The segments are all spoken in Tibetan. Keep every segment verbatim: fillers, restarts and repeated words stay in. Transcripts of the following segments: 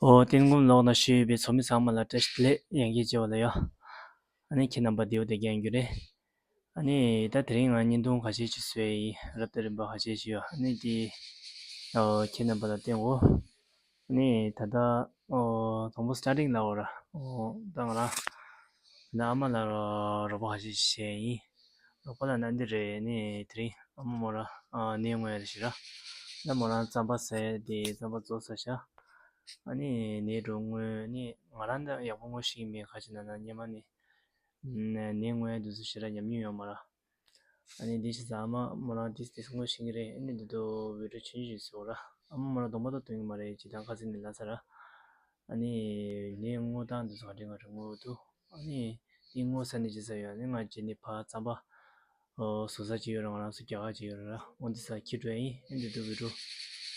ཨོ། རྟེན་སྒོམ་ལོག་ན་ཞུས་པའི་ཚོགས་མི་ཚང་མ་ལ་བཀྲ་ཤིས་བདེ་ལེགས། ཡང་བསྐྱར་མཇལ་བ་ལ་ཡ། ཨ་ནི་ཁྱེད་རྣམ་པ་བདེ་པོ་བསྡད་ཀྱི་ཡོད་རེད། ཨ་ནི་ད་དེ་རིང་ང་བརྙན་ཐུང་ཁ་ཤས་ཅིག་བཟོས་ཡིན། རབ་དང་རིམ་པ་ཁ་ཤས་ཅིག་ཡོད། ཨ་ནི་དེ་ཨོ་ཁྱེད་རྣམ་པ་ལ་བསྟན་གོ། ཨ་ནི་ད་ལྟ་ཨོ་དང་པོ་སི་ཊར་ཊིང་ལབ་དགོས་ར། ཨོ་ད་ང་རང་ད་ཨ་མ་ལ་རོགས་པ་ཁ་ཤས་ཅིག་བྱས་ཡིན། རོགས་པ་ལབ་ན་འདི་རེད། ཨ་ནི་དེ་རིང་ཨ་མ་མོ་རང་ཨ་ནད་ཡོང་ཡ་རེད་ཤག་ར། ད་མོ་རང་རྩམ་པ་ཟ་ཡ་དེ་རྩམ་པ་རྫོགས་ཚར་ཤག་ཨ་ནི་ནད་འགོ་དངོས་ནི་ང་རང་ད་ཡག་པོ་ངོ་ཤེས་ཀྱི་མེད། ག་ཅི་ལབ་ན་སྔོན་མ་ནས་ནད་ངོ་ཡ་དེ་ཚོ་ཞེ་དྲག་ཉམས་མྱོང་ཡོད་མ་རེད། ཨ་ནི་འདི་ཞིག་ཟ་མ་མོ་རང་ཏིས་ཏིས་ངོ་ཤེས་ཀྱི་རེད། ཨ་ནི་འདི་ཚོ་བི་ཌིའོ་ཆུང་ཆུང་ཞིག་བཟོ་ར། ཨ་མ་མོ་རང་གདོང་པ་ད་སྟོན་གྱི་མ་རེད། སྤྱིར་བཏང་ཁ་སང་ནས་ལབ་ཚར་ར། ཨ་ནི་ནད་ངོ་སྟངས་འདི་ཚོ་ག་འདྲ་ག་འདྲ་ངོ་འདུག་ཨ་ནི་དེ་ངོ་ས་ནས་ཅི་ཟ་ཡོད། ཨ་ནི་ང་རྗེས་ནས་ཕར་རྩམ་པ་ཨོ་བཟོ་ས་ཅིག་ཡོད་ར། ང་རང་ཚོ་རྒྱ་གར་ཅིག་ཡོད་ར། འོ་འདི་ས་ཁྱི་འགྲོ་ཡིན། ཨེ་འདི་འདུག་བི་ཌིའོ་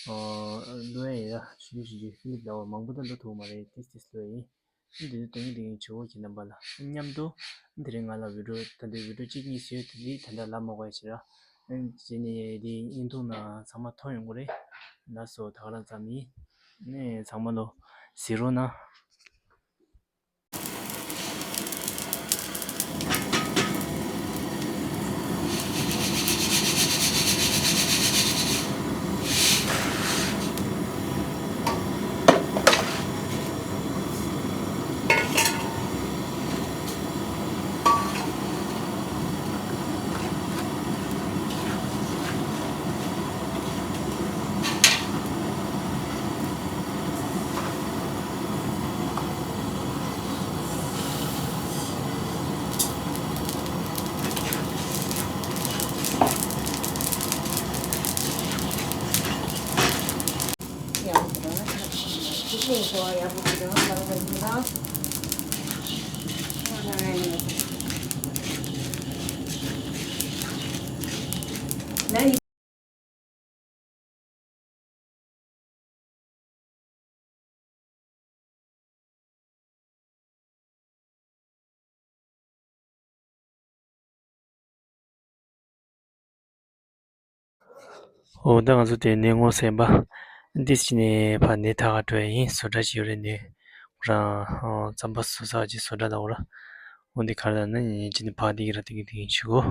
ཨོ་བླུག་ཡ་ཡིན་ར། ཞུ་ཞུ་ཞུ་ཕི་ལིབ་ལ་བ་མང་པོ་ད་བླུག་ཐུབ་མ་རེད། ཏིས་ཏིས་བླུག་ཡ་ཡིན། ཨེ་འདི་འདུག་དོན་གྱི་དོན་གྱི་བྱེད་འོ་ཁྱེད་རྣམ་པ་ལ་མཉམ་དུ་དེ་རིང་ང་ལ་བི་ཌིའོ་ད་འདི་བི་ཌིའོ་གཅིག་གཉིས་བཟོས་དེ་འདི་ད་ལྟ་ལབ་མ་དགོས་ཡ་ཅིག་ར། ཨེ་རྗེས་ནས་འདི་བརྙན་ཐུང་ནང་ཚང་མ་མཐོང་ཡོང་གི་རེད། ལགས་སོ། ད་ག་རང་ཙམ་ཡིན། ཨེ་ཚང་མ་ལོ་གཟིགས་རོགས་གནང་། འོ་ད་ང་ཚོ་དེ་ནས་ངོ་ཟིན་པ། འདི་ཕྱི་ནས་ཕར་ནས་ཐག་ག་འགྲོ་ཡ་ཡིན། བཟོ་གྲྭ་ཞིག་ཡོད་རེད། འདི་ཁོ་རང་རྩམ་པ་བཟོ་ས་ཅིག་བཟོ་གྲྭ་ལབ་དགོས་ར། འོ་འདི་ག་རེ་ལབ་ན་ཕྱི་ནས་ཕར་འདི་གི་ར་དེ་གི་དེ་གི་བྱེད་གོ།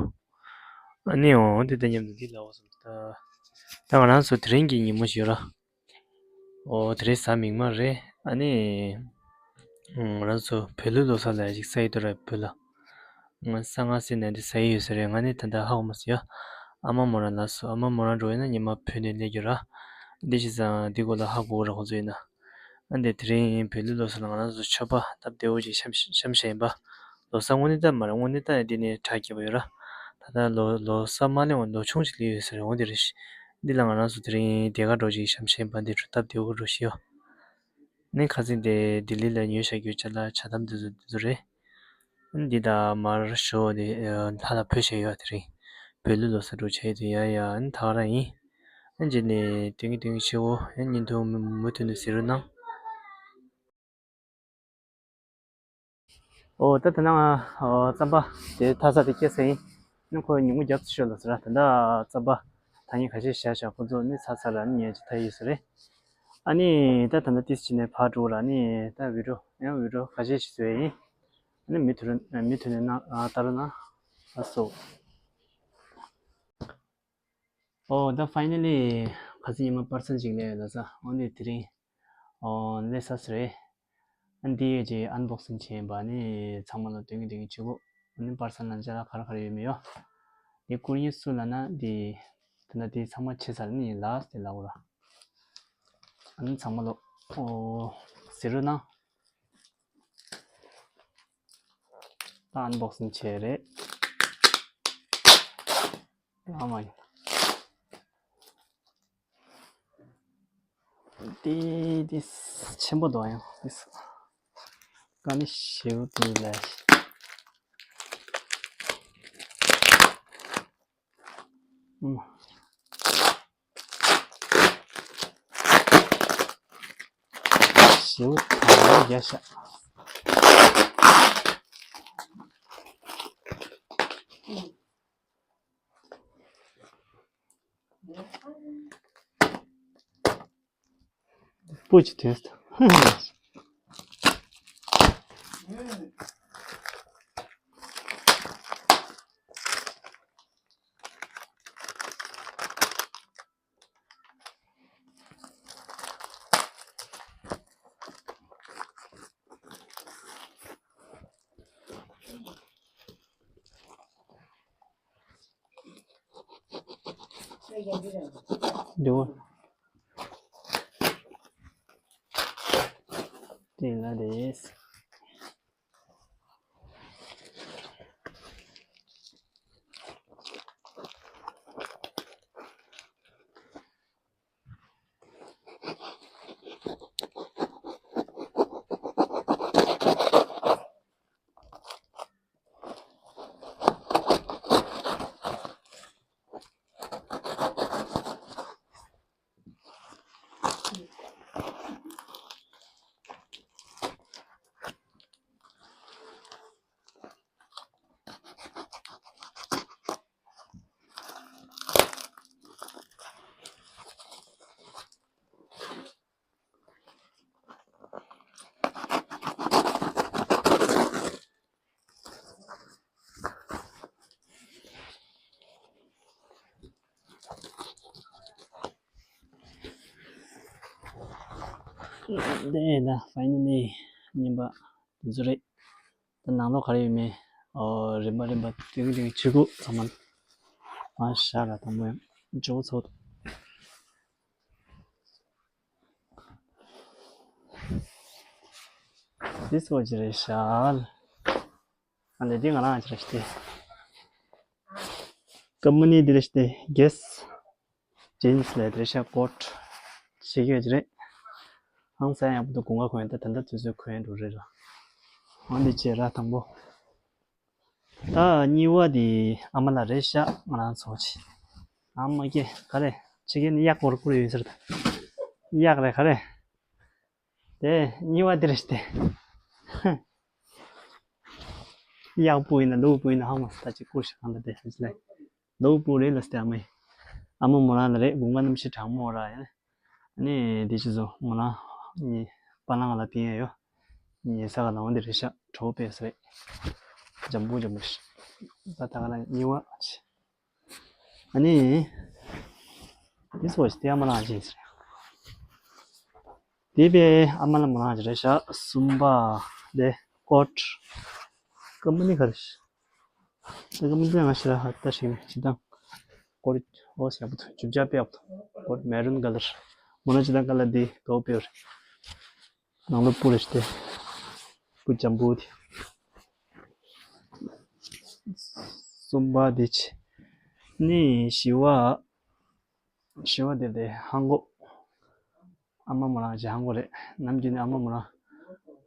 ཨ་ནི་འོ་འདི་ད་མཉམ་དུ་འདི་ལབ་དགོས་སོང་ད། ད་ང་རང་ཚོ་དེ་རིང་གི་ཉིན་མོ་ཞིག་ཡོད་ར། ཨོ་དེ་རིང་གཟའ་མིག་དམར་རེད། ཨ་ནི་ང་རང་ཚོ་བོད་ལུགས་ལོ་གསར་ལ་ཡ་ཅིག་ས་ཡི་དོ་ར་བོད་ལ། ང་གསང་སྔགས་ཟེར་ནས་འདི་ཟ་ཡི་ཡོད་ས་རེད། ང་ནི་ད་ལྟ་ཧ་གོ་མ་སོང་ཡ། ཨ་མ་མོ་རང་ལ་སོ། ཨ་མ་མོ་རང་འགྲོ་ཡིན་ན་ཉི་མ་བོད་ནས་སླེབས་རྒྱུ་ར། འདི་ཞིག་ཙང་འདི་སྐོར་ལ་ཧ་གོ་ར་ཁོ་ཚོ་ཡིན་ན། ཨ་འདི་དེ་རིང་བོད་ལུགས་ལོ་གསར་ལ་ང་རང་ཚོ་མཆོད་པ་སྟབས་བདེ་བོ་ཅིག་བཤམས་བཤམས་བཞག་ཡིན་པ། ལོ་གསར་དངོས་གནས་ད་མ་རེད། དངོས་གནས་ད་འདི་ནས་གྲ་རྒྱས་པ་ཡོད་ར། ད་ལྟ་ལོ་ལོ་གསར་མ་སླེབས་བར་ལོ་ཆུང་ཅིག་སླེབས་ཡོད་ས་རེད། འོ་འདི་རེད། འདི་ལ་ང་རང་ཚོ་དེ་རིང་དེ་ག་འགྲོ་ཅིག་བཤམས་བཞག་ཡིན་པ། འདི་འགྲོ་སྟབས་བདེ་བོ་འགྲོ་ཞིག་ཡོད། ནི་ཁ་སང་དེ་ལྡི་ལི་ལ་ཉོས་བཞག་རྒྱུ་ཅ་ལག་ཇ་དམ་དེ་ཚོ་དེ་ཚོ་རེད། འདི་དང་མར་ཞོ་དེ་ལྷ་ལ་ཕུལ་བཞག་ཡོད། དེ་རིང་བོད་ལུགས་ལོ་གསར་འགྲོ་བྱས་དུས་ཡ་ཡ་ཨ་ནི་ད་ག་རང་ཡིན། ཨ་རྗེས་ནས་དོན་གྱི་དོན་གྱི་བྱེད་འོ། ཨ་བརྙན་ཐུང་མུ་མུ་མཐུད་ནས་གཟིགས་རོགས་གནང་། ཨོ་ད་ད་ནང་ཨོ་རྩམ་པ་དེ་འཐག་ས་དེ་སྐྱེལ་ས་ཡིན། ནི་ཁོ་ཉུང་ངུ་རྒྱབ་ཚུལ་ཤོད་ལ་ཟེར་ར། ད་ལྟ་རྩམ་པ་ཐག་ཉེ་ཁ་ཤས་བཞག་བཞག་ཁོ་ཚོ་ནི་ཚར་ཚར་ལ་ནི་ཉལ་ཅིག་ཐག་ཡོད་ས་རེད། ཨ་ནི་ད་ད་ལྟ་ཏིས་ཕྱི་ནས་ཕར་འགྲོ་ར། ནི་ད་བི་ཌིའོ་ཡང་བི་ཌིའོ་ཁ་ཤས་ཤིག་བཟོས་ཡིན། ཨ་ནི་མུ་མཐུད་མུ་མཐུད་ནས་ནང་ལྟ་རོགས་གནང་། ལགས་སོ། ཨོ་ད་ཕའི་ནལ་ལི་ཁ་སང་ཉི་མ་པར་སན་ཅིག་སླེབས་ཡོད་ལ་ས། འོ་ནི་དེ་རིང་ཨོ་སླེབས་ས་ཟེར་རེད། ཨ་འདི་ཡོད་ཅེས་ཨན་བོག་སིང་བྱས་པ་ནི་ཚང་མ་ལ་སྟོན་གི་སྟོན་གི་བྱེད་གོ། ཨ་ནི་པར་སན་ལ་ཅ་ལག་ག་རེ་ག་རེ་ཡོད་མེད་ཡོད། འདི་བསྐུར་མཁན་སུ་ལབ་ན་འདི་ད་ལྟ་འདི་ཚང་མ་ཕྱེ་ཚར་ནི་ལ་སྟེ་ལབ་གོ་ར། ཨ་ནི་ཚང་མ་ལ་ཨོ་ཟེར་རོགས་གནང་། ད་ཨན་བོག་སིང་བྱས་རེད། ཨ་མ་ཡ། དེ་དེ་ཆེན་པོ་འདུག་ཡང་དེ་ཀ་ནི་ཞེའུ་དེ་ལས། ཨུམ། ཞེའུ་ད་རྒྱ་ཤ། སྤུ་ཅིག་ཐོན་སོང་། འདུག་དེ་ལ་རེད། དེ་ན་ཕའི་ནལ་ལི་རྙིང་པ་དེ་ཚོ་རེད། ད་ནང་ལོགས་ག་རེ་ཡོད་མེད། ཨོ། རིམ་པ་རིམ་པ་ཏིང་ཏིང་བྱེད་དགོས་ཚང་མ། ཨ་ཤ་ར་དང་པོ་ཡང་ཇོ་ཚོ། འདི་ཚོ་ཅི་རེད་ཤག་ཨ་ནི་འདི་ང་རང་ཅི་རེད་ཤག་སྟེ། ཀམ་པ་ནི་འདི་རེད་ཤག་སྟེ། གེས་ཇིན་སི་ལས་འདི་རེད་ཤག་ཀོཊ་བྱེད་ཀྱི་ཡོད་ཅི་རེད། ཧང་སང་ཡག་པོ་འདུག་གོང་ཁ་གོན་ད་ད་ལྟ་དུས་ཚོད་གོན་འགྲོ་རེད་ལ། འོ་འདི་བྱས་ར་དང་པོ། ད་གཉིས་པ་དེ་ཨ་མ་ལགས་རེད་ཤག་ང་རང་ཚོ་ཆེ། ཨ་མ་སྐྱེ་ག་རེ། ཕྱི་རྒྱལ་ནས་གཡག་སྐོར་བསྐུར་ཡོད་ཟེར་ད། གཡག་རེད་ག་རེ། དེ་གཉིས་པ་དེ་རེད་དེ། གཡག་སྤུ་ཡིན་ན་ལུག་སྤུ་ཡིན་ན་ཧ་མ་སོ་ད་ཅིག་བསྐུར་ཤག་གང་ལྟར་དེ་ཧ་ཅི་ལས། ལུག་སྤུ་རེད་ལ་སྟེ་ཨ་མ་ཡིན། ཨ་མ་མོ་རང་ལ་རེད། དགུན་ཁ་གནམ་གཤིས་གྲང་མོ་ར་ཡིན། ཨ་ནི་དེ་ཅི་ཚོ་ང་རང་གཉིས་པ་ལང་ལ་ཕན་ཡ་ཡོད། ཉེ་ས་ག་ལ་འོང་དེ་རེད་ཤག་གྲོགས་པས་རེད། འཇམ་པོ་འཇམ་པོ་ཞིག་ད་ད་ག་ལ་གཉིས་པ། ཨ་ནི་དེ་ཚོ་ཞིག་དེ་ཨ་མ་ལང་ཅི་ཟེར། དེ་པའི་ཨ་མ་ལ་མོ་རང་ཅི་རེད་ཤག་གསུམ་པ་དེ་ཀོཊ། ཀམ་པ་ནི་ག་རེ་ཤག་ད་ཀམ་པ་ནི་ང་ཤི་ར་ཧ་ད་ཞིག་ནི་ཅི་དང་། ཀོཊ་ཨོ་ཞབས་པོ་ཐུ་ཅུབ་ཅབ་པའི་ཨབ་ཐུ་ཀོཊ་མེ་རུན་ཀ་ལར། མོ་ན་ཅི་དང་ཀ་ལར་དེ་དོ་པའི་རེད། ནང་ལོ་སྤུ་རེ་སྟེ། སྤུ་འཇམ་པོ་དེ། གསུམ་པ་དེ་ཆེ། ནི་བཞི་བ། བཞི་བ་དེ་དེ་ཧང་གོ། ཨ་མ་མོ་རང་ཅི་ཧང་གོ་རེད། ནམ་རྒྱུན་ནི་ཨ་མ་མོ་རང་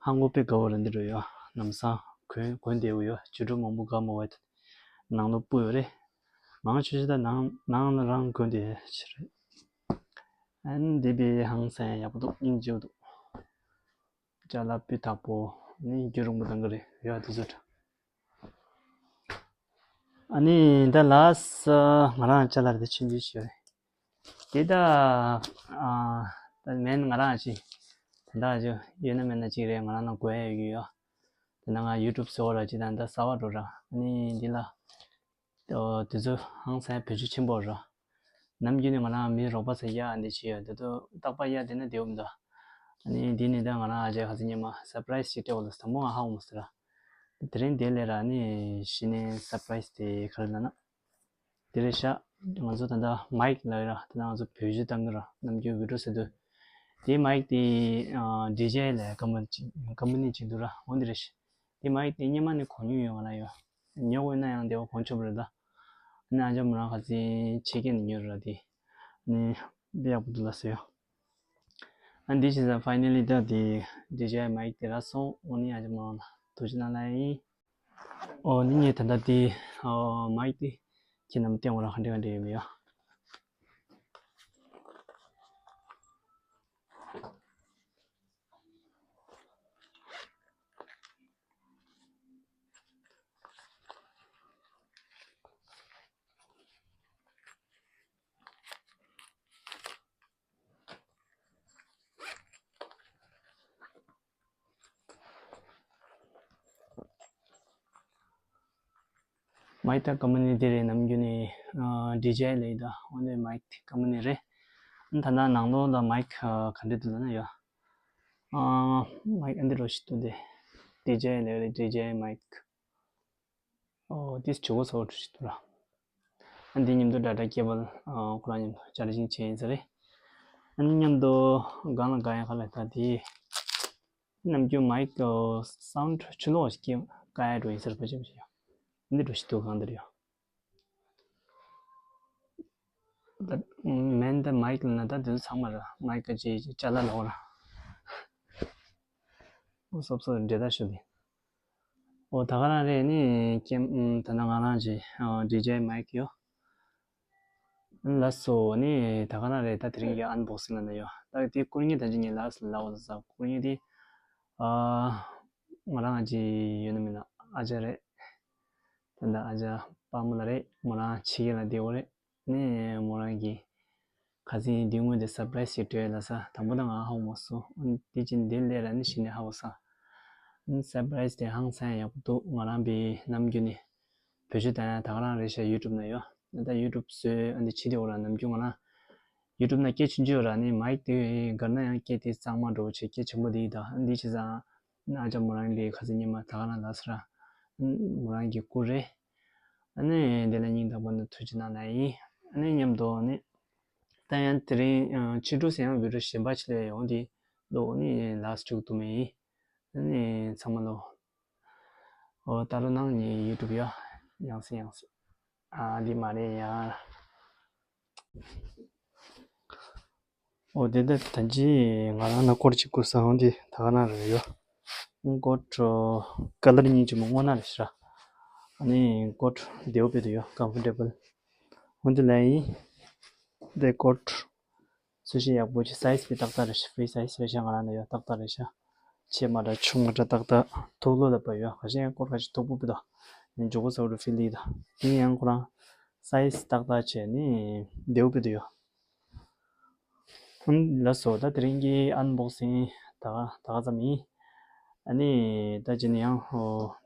ཧང་གོ་དཔེ་དགའ་བོ་རེད་འདི་རུ་ཡོད། ལམ་སང་གོན་གོན་བསྡད་ཡོད། བྱུ་རུ་མང་པོ་དགའ་མོ་བ་དེ། ནང་ལོ་སྤུ་ཡོད་རེད། མང་ཆེ་ཤོས་ད་ནང་ནང་ལ་རང་གོན་བསྡད་ཆེ་རེད། ཨན་འདི་པའི་ཧང་སང་ཡག་པོ་འདུག་སྙིང་རྗེ་པོ་འདུག་ཅ་ལག་སྤུས་དག་པོ་ནི་རྒྱུན་རིང་པོ་གཏོང་གི་རེད་ཡ་དེ་ཚོ་འདྲ། ཨ་ནི་ད་ལ་སི་ང་རང་ཅ་ལག་རེ་ཆུང་ཆུང་ཞིག་རེད། དེ་ད་ཨ་ད་མེན་ང་རང་ཅི་དེ་འདྲ་ཅི་ཡོད་ན་མེད་ན་ཅིག་རེད། ང་རང་ལ་དགོས་ཡ་ཡོད་ཀྱི་ཡོད། དེ་ན་ང་ཡུ་ཊུབ་བཟོ་བ་ར་ཅི་ད་ད་གསར་པ་འགྲོ་ར། ཨ་ནི་འདི་ལ། ཨོ། དེ་ཚོ་ཧང་སང་བེད་སྤྱོད་ཆེན་པོ་རེད། ནམ་རྒྱུན་ནས་ང་རང་མི་རོགས་པ་ཚོ་གཡར་འདི་བྱེད་ཡོད། དེ་ཚོ་རྟག་པར་གཡར་བསྡད་ན་བདེ་པོ་མི་འདུག་ཨ་ནི་འདི་ནས་ད་ང་རང་ཨ་ཅག་ཁ་སང་ཉི་མ་སར་པ་རའི་སི་ཞིག་སྤྲད་པ་ལ་དང་པོ་ང་ཧ་གོ་མ་སོང་ར། དེ་རིང་དེ་ལས་ར་ཨ་ནི་གཞི་ནས་སར་པ་རའི་སི་དེ་ག་རེ་ལབ་ན། དེ་རེད་ཤག་ང་ཚོ་ད་ལྟ་མའིག་ལབ་ཡོད་ར། དེ་ན་ང་ཚོ་བེད་སྤྱོད་བཏང་གི་ར། ནམ་རྒྱུན་བི་ཌི་ཡོ་བཟོ་དུས། དེ་མའིག་དེ་ཨ་ཌི་ཇེ་ལབ་ཀམ་པ་ནི་ཅིག་ཀམ་པ་ནི་ཅིག་འདུག་ར། འོ་འདི་རེད་ཤག་དེ་མའིག་དེ་སྔོན་མ་ནས་གོ་མྱོང་ཡོད་ང་རང་ཡོད། ཉོ་དགོས་ན་ཡང་བདེ་བ་གོང་ཆོད་པ་རེད་ད། ཨ་ནི་ཨ་ཅག་མོ་རང་ཁ་སང་ཕྱི་རྒྱལ་ནས་ཉོས་རེད་དེ། ཨ་ནི་དཔེ་ཡག་པོ་འདུག་ལ་ཟེར་ཡོད། ཨ་འདི་བྱས་ཙང་ཕའི་ནལ་ལི་ད་དེ་ཌི་ཇེ་མའིག་དེ་རག་སོང་། འོ་ནི་ཨ་ཅག་མོ་རང་ལ་ཐུགས་རྗེ་གནང་ལབ་ཡིན། འོ་ནི་ངས་ད་ལྟ་དེ་ཨོ་མའིག་དེ་ཁྱེད་རྣམས་སྟེང་འོག་ལ་ག་འདྲ་ག་འདྲ་ཡོད་མེད་ཡ། མའིག་ད་ཀམ་པ་ནི་འདི་རེད། ནམ་རྒྱུན་ནས་ཨ་ཌི་ཇེ་ལབ་ཡོད་ད། འོ་ནི་མའིག་དེ་ཀམ་པ་ནི་རེད། ཨ་ནི་ད་ལྟ་ནང་ལོགས་ལ་མའིག་ཨ་ག་འདྲ་འདུག་ལབ་ན་ཡ། ཨ་མའིག་ཨ་འདི་འདྲ་ཞིག་འདུག་སྟེ། ཌི་ཇེ་ལབ་རེད། ཌི་ཇེ་མའིག་ཨོ་དེ་བྱེད་སྒོ་ཚོགས་འདྲ་ཞིག་འདུག་ར། ཨ་འདི་མཉམ་དུ་ཌ་ཊ་ཀེ་བལ་ཨ་ཁོ་རང་མཉམ་དུ་ཅར་ཇིང་བྱས་ཡིན་ས་རེད། ཨ་ནི་མཉམ་དུ་སྒང་ལ་དགའ་ཡ་ག་ལ་ད་དེ། ནམ་རྒྱུན་མའིག་ཨ་སའུན་ཌི་ཆུ་ལོག་ཞིག་སྐད་ག་ཡ་འགྲོ་ཡིན་ས་རེད། ཕ་ཆེ་ཕ་ཆེ་ཡ། འདི་འདྲ་ཞིག་འདུག་གང་འདིར་ཡོད། ད་མེན་ད་མའིག་ལབ་ན་ད་དེ་ཚོ་ཚང་མ་ར་མའིག་ག་ཅི་ཅ་ལག་ལོག་ར། འོ་སོབ་སོབ་འབྲེལ་ཐག་ཞུ་དེ། འོ་ད་ག་རང་རེད་ནི་ཀེམ་ད་ནང་ང་རང་ཅི་ཌི་ཇེ་མའིག་ཡོད། ལགས་སོ་ནི་ད་ག་རང་རེད། ད་དེ་རིང་གི་ཨན་བོག་སིང་ལབ་ན་ཡོད། ད་དེ་སྐུ་ངལ་ད་ཅི་ངས་ལགས་སོ་ལབ་འོ་ད་ས་སྐུ་ངལ་དེ་ཨ་ང་རང་ཅི་ཡོད་ན་མིན་ན་ཨ་ཅག་རེད། ད་ད་ཨ་ཅག་དཔའ་མོ་ལ་རེད། མོ་རང་ཕྱི་རྒྱལ་ལ་བསྡད་ཡོད་རེད། ནས་མོ་རང་གིས་ཁ་སང་དེ་སྔོན་དེ་སར་པ་རའི་སི་ཞིག་སྤྲད་ལབ་ས། དང་པོ་ད་ང་ཧ་གོ་མ་སོང་། ཨ་ནི་དེ་ཅིན་དེ་སླེབས་ར་ནི་གཞི་ནས་ཧ་གོ་ས། ཨ་ནི་སར་པ་རའི་སི་དེ་ཧང་སང་ཡག་པོ་འདུག་ང་རང་པའི་ནམ་རྒྱུན་ནས་བེད་སྤྱོད་བཏང་ཡ་ད་ག་རང་རེད་ཤག་ཡུ་ཊུབ་ན་ཡོད། ད་ཡུ་ཊུབ་བཟོས་ཨ་ནི་བྱེད་དེ་འོ་ར། ནམ་རྒྱུན་ང་རང་ཡུ་ཊུབ་ན་སྐད་ཆུང་ཆུང་ཡོད་ར། ནི་མའིག་དེ་གར་ན་ཡང་སྐད་དེ་གཙང་མ་འགྲོ་བྱེད། སྐད་ཆེན་པོ་དེ་ཡིན་ད། ཨ་ནི་དེ་བྱས་ཙང་། ཨ་ཅག་མོ་རང་གིས་ཁ་སང་ཉི་མ་ད་ག་རང་ལབ་ས་ར། མོ་རང་གི་སྐུ་རེད། ཨ་ནི་དེ་ལ་སྙིང་ཐག་པ་ནས་ཐུགས་རྗེ་གནང་ལབ་ཡིན། ཨ་ནི་མཉམ་དུ་ནི་ད་ཡང་དེ་རིང་ཕྱི་དྲོ་ཟེར་ཡང་བི་ཌི་ཡོ་གཞན་པ་ཅིག་ལས་ཡོང་དེ་ལོག་ནི་ལགས་སོ་འཇུག་ཐུབ་མེད་ཡིན། ཨ་ནི་ཚང་མ་ལོ། འོ་ད་ལོ་ནང་ནི་ཡུ་ཊུབ་ཡ་ཡང་སེ་ཡང་སེ། ཨ་འདི་མ་རེད་ཡ། འོ་དེ་ད་ད་ཅི་ང་རང་ན་ཀོཊ་གཅིག་བསྐུར་ས། འོ་འདི་ད་ག་ན་རེད་ཡོད། ཀོཊ་ཀ་ལར་གཉིས་ཅིག་མ་སྔོ་ནག་རེད་ཤག་ཨ་ནི་ཀོཊ་བདེ་པོ་དཔེ་འདུག་ཡོད། ཀམ་ཕོར་ཊེ་བལ། འོ་འདི་ལ་ཡིན། དེ་ཀོཊ་ཚོས་གཞི་ཡག་པོ་ཅིག་སའི་ཛི་དེ་ཏག་ཏག་རེད་ཤག་ཕི་རི་སའི་ཛི་རེད་ཤག་ང་རང་ན་ཡོད་ཏག་ཏག་རེད་ཤག་ཆེ་མ་འདྲ་ཆུང་མ་འདྲ་ཏག་ཏག་ཐུགས་ལོ་ལ་བབས་ཡོད། ཁ་ཤས་ཀོཊ་ཁ་ཤས་མཐུག་པོ་དཔེ་འདུག་ཡང་མགྱོགས་པོ་ཟ་འགྲོ་ཕིལ་ལི་ད། དེ་ཡང་ཁོ་རང་སའི་ཛི་ཏག་ཏག་བྱས་ནི་བདེ་པོ་དཔེ་འདུག་ཡོད། ཨུམ། ལགས་སོ། ད་དེ་རིང་གི་ཨན་བོག་སིང་ད་ག་ད་ག་ཙམ་ཡིན། ཨ་ནི་ད་ཅི་ནས་ཡང་ཨོ་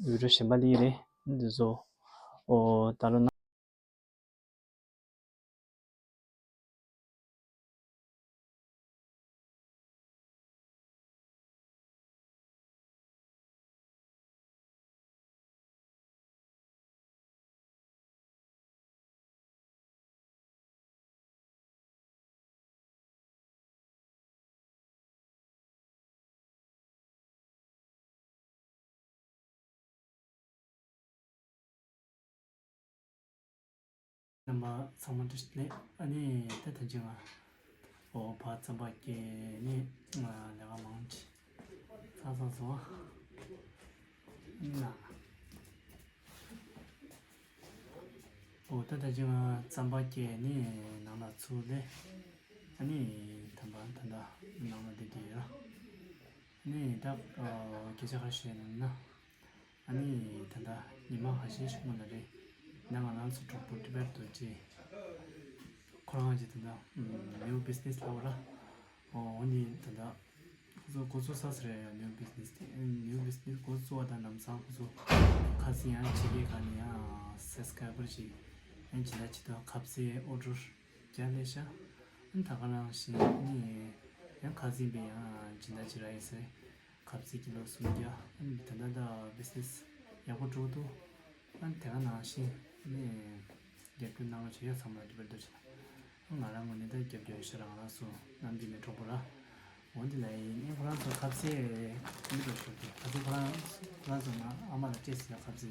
བི་ཌི་ཡོ་གཞན་པ་སླེབས་ཀྱི་རེད། འདི་ཚོ་ཨོ་ད་ལོ་ན། རྣམ་པ་ཚང་མ་བཀྲ་ཤིས་བདེ་ལེགས། ཨ་ནི་ད་ཐེངས་ཅིག་ང་ཨོ་ཕར་རྩམ་པ་སྐྱེལ་ནི་ང་ལས་ཀ་མང་ཆེ་ཚར་ཚར་སོང་། ཨ་ནི་ན། ཨོ་ད་ད་ཅི་ང་རྩམ་པ་སྐྱེལ་ནི་ནང་ལ་ཚུར་སླེབས། ཨ་ནི་ད་ད་ད་ནང་ལ་བསྡད་ཀྱི་ཡོད། ཨ་ནི་ད་སྐད་ཆ་ཁ་ཤས་ནང་ན། ཨ་ནི་ད་ད་ཉི་མ་ཁ་ཤས་ཤིག་སྔོན་ལ་རེད། ད་ང་རང་ཚོ་གྲོགས་པོ་ཊི་བེཊ་རྡོ་རྗེ། ཁོ་རང་གིས་ད་ད་ནིའུ་བི་ཛི་ནེ་སི་ལབ་པ་ར། ཨོ་འོ་ནི་ད་ད། ཁོ་ཚོ་འགོ་བཙུགས་ས་ཟེར་ཡ་ཡོད། ནིའུ་བི་ཛི་ནེ་སི་དེ་ནིའུ་བི་ཛི་ནེ་སི་འགོ་བཙུགས་པ་དང་ལམ་སང་ཁོ་ཚོ་ཁ་སང་ཡང་ཕྱི་རྒྱལ་ཁག་ནས་ཡང་སབ་སི་ཀ་རའི་བར་ཅིག་ཡང་ཇི་ལྟར་ཇི་ལྟར་ཁ་ཟས་ཨོ་ཌར་རྒྱག་སླེབས་ཤག་ཨ་ནི་ད་ག་ནང་བཞིན་ཨ་ནི་ཡང་ཁ་ཟས་པས་ཡང་ཇི་ལྟར་ཇི་ལྟར་ཡིན་ཟེར་ཁ་ཟས་ཀི་ལོ་སུམ་བརྒྱ། ཨ་ནི་ད་ལྟ་ད་བི་ཛི་ནེ་སི་ཡག་པོ་འགྲོ་འདུག་ཨ་ནི་དེ་ག་ནང་བཞིན་ཨ་ནི་རྒྱབ་སྐྱོར་གནང་རོགས་བྱེད་ཡ། ཚང་མ་ལ་ཊི་བེཊ་རྡོ་རྗེ་ལ། ང་རང་ངོས་ནས་ད་རྒྱབ་སྐྱོར་ཡོད་ཤག་ར། ང་རང་ཚོ་ནམ་རྒྱུན་ནས་གྲོགས་པོ་ར། འོ་འདི་ལ་ཡིན་ནའི་ཁོ་རང་ཚོ་ཁ་ཟས་འདི་འདྲ་ཞོག་གི། ཁ་ཟས་ཁོ་རང་ཁོ་རང་ཚོ་ང་ཨ་མ་ལ་སྤྲད་ཟེར་ཡ་ཁ་ཟས་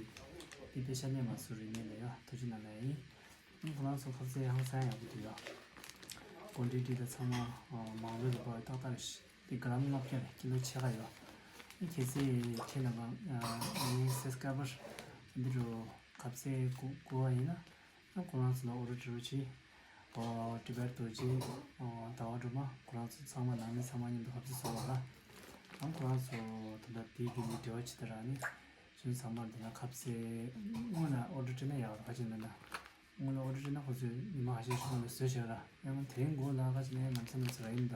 འདི་དཔེ་ཤ་ལས་མ་བཟོ་རིག་གནས་ལ་ཡ་ཐུགས་རྗེ་གནང་ལ་ཡིན། ཁོ་རང་ཚོ་ཁ་ཟས་ཧང་སང་ཡག་པོ་འདུག་ཡ། ཀོན་ཊི་ཊི་ད་ཚང་མ་མང་ལོས་ལ་པ་ཏག་ཏག་རེད། འདི་ག་རམ་ལྔ་བརྒྱ་རེད། ཀི་ལོ་ཕྱེད་ཀ་ཡོད། ཨ་གལ་སྲིད་ཁྱེད་རྣམ་པ་ངའི་སབ་སི་ཀ་རའི་བར་འདི་འགྲོ་ཁ་ཟས་དགོས་དགོས་པ་ཡིན་ན། ཨ་ཁོ་རང་ཚོ་ལ་ཨོ་ཌར་སྤྲོད་རོགས་གྱིས། ཨོ་ཊི་བེཊ་རྡོ་རྗེ། ཨོ་ཟླ་བ་སྒྲོལ་མ། ཁོ་རང་ཚོ་ཚང་མ་ནང་མི་ཚང་མ་མཉམ་དུ་ཁ་ཟས་བཟོ་བ་ལ། ཨ་ཁོ་རང་ཚོ་ད་ལྟ་དེའི་རྒྱུན་ནས་འབྲེལ་བ་ཇི་ལྟར་རག་ནས་གཞན་ཚང་མར་འདི་ན་ཁ་ཟས་སྔོན་ལ་ཨོ་ཌར་སྤྲད་ན་ཡག་རེད། ཁ་ཆེ་མེད་ན། སྔོན་ལ་ཨོ་ཌར་སྤྲད་ན་ཁོ་ཚོས་ཉི་མ་ཁ་ཤས་ཤིག་སྔོན་ལ་བཟོས་བཞག་ར། ཡང་དེ་རིང་དགོས་ལ་ཁ་ཆེ་ནས་ལམ་སེང་ལམ་སེང་རག་ཡིན་ད།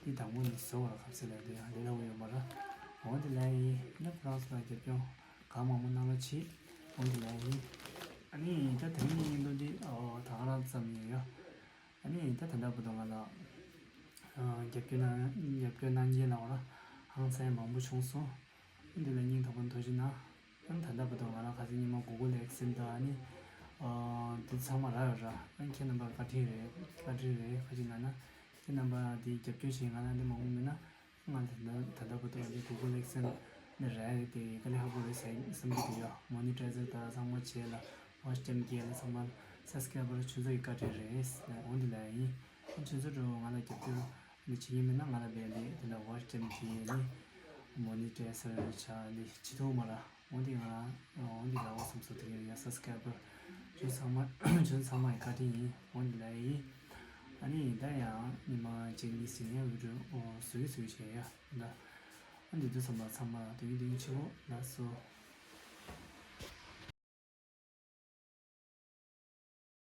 འདི་དང་པོ་ནས་བཟོ་བ་ལ་ཁ་ཟས་ལ་དེ་ཡང་ལས་སླ་པོ་ཡོད་མ་རེད། འོ་དེ་ལ་ཡིན་ན་ཁོ་རང་ཚོ་ལ་རྒྱབ་སྐྱོར་གང་མང་མང་གནང་རོགས་གྱིས། འོང་གི་ལ་ཡིན། ཨ་ནི་ད་དེ་རིང་གི་བརྙན་ཐུང་འདི་ཨོ་ད་ག་རང་ཙམ་ཡིན་ཡོད། ཨ་ནི་ད་ད་ལྟ་བར་དུ་ང་ལ་ཨ་རྒྱབ་སྐྱོར་གནང་རྒྱབ་སྐྱོར་གནང་མཁན་ལ་འོ་ན་ཧང་སང་མང་པོ་བྱུང་སོང་། འདི་ལ་སྙིང་ཐག་པ་ནས་ཐུགས་རྗེ་གནང་། ཨ་ནི་ད་ལྟ་བར་དུ་ང་ལ་ཁ་སང་ཉི་མ་Google AdSense་དང་ཨ་ནི་ཨ་འདི་ཚང་མ་རག་ཡོད་ར། ཨ་ནི་ཁྱེད་རྣམ་པར་བཀའ་དྲིན་རེད། བཀའ་དྲིན་རེད། ཁ་ཅིག་ལབ་ན་ཁྱེད་རྣམ་པ་འདི་རྒྱབ་སྐྱོར་བྱེད་ང་ལ་འདི་མང་པོ་མེད་ན། ང་ལ་ད་ད་ལྟ་བར་དུ་ཨ་ནི་Google AdSense་ནི་རག་ཡོད་དེ་དཀའ་ལས་ཁག་པོ་རེད་བསམ་གྱི་འདུག་ཡ། Monetizer་དང་ཚང་མ་བྱས་ལ་watch time་བརྒྱད་ལ་ཚང་མ་subscriber་ཁྱོད་ཚོ་ཡི་བཀའ་དྲིན་རེད། འོ་འདི་ལ་ཡིན། ཁྱོད་ཚོ་འགྲོ་ང་ལ་རྒྱབ་སྐྱོར་འདི་བྱེད་ཀྱི་མིན་ན་ང་ལ་བས་ལས་དེ་ལ་watch time་བརྒྱད་ནི་Monetizer་བྱ་ནི་བྱེད་ཐུབ་མ་ར། འོ་འདི་ང་རང་འོ་འདི་ལ་འོ་བསམ་སོ་དེ་ཡ་subscriber་ཁྱོད་ཚང་མ་ཁྱོད་ཚང་མ་ཡི་བཀའ་དྲིན་ཡིན། འོ་འདི་ལ་ཡིན། ཨ་ནི་ད་ཡང་ཉི་མ་གཅིག་གཉིས་ཟིན་ཡང་video་བཟོ་གི་བཟོ་གི་བྱས་ཡ་ད། ཨ་འདི་དུས་ཙམ་པ་ཚང་མ་དུས་དུས་ཆེ་བོ་ལགས་སོ།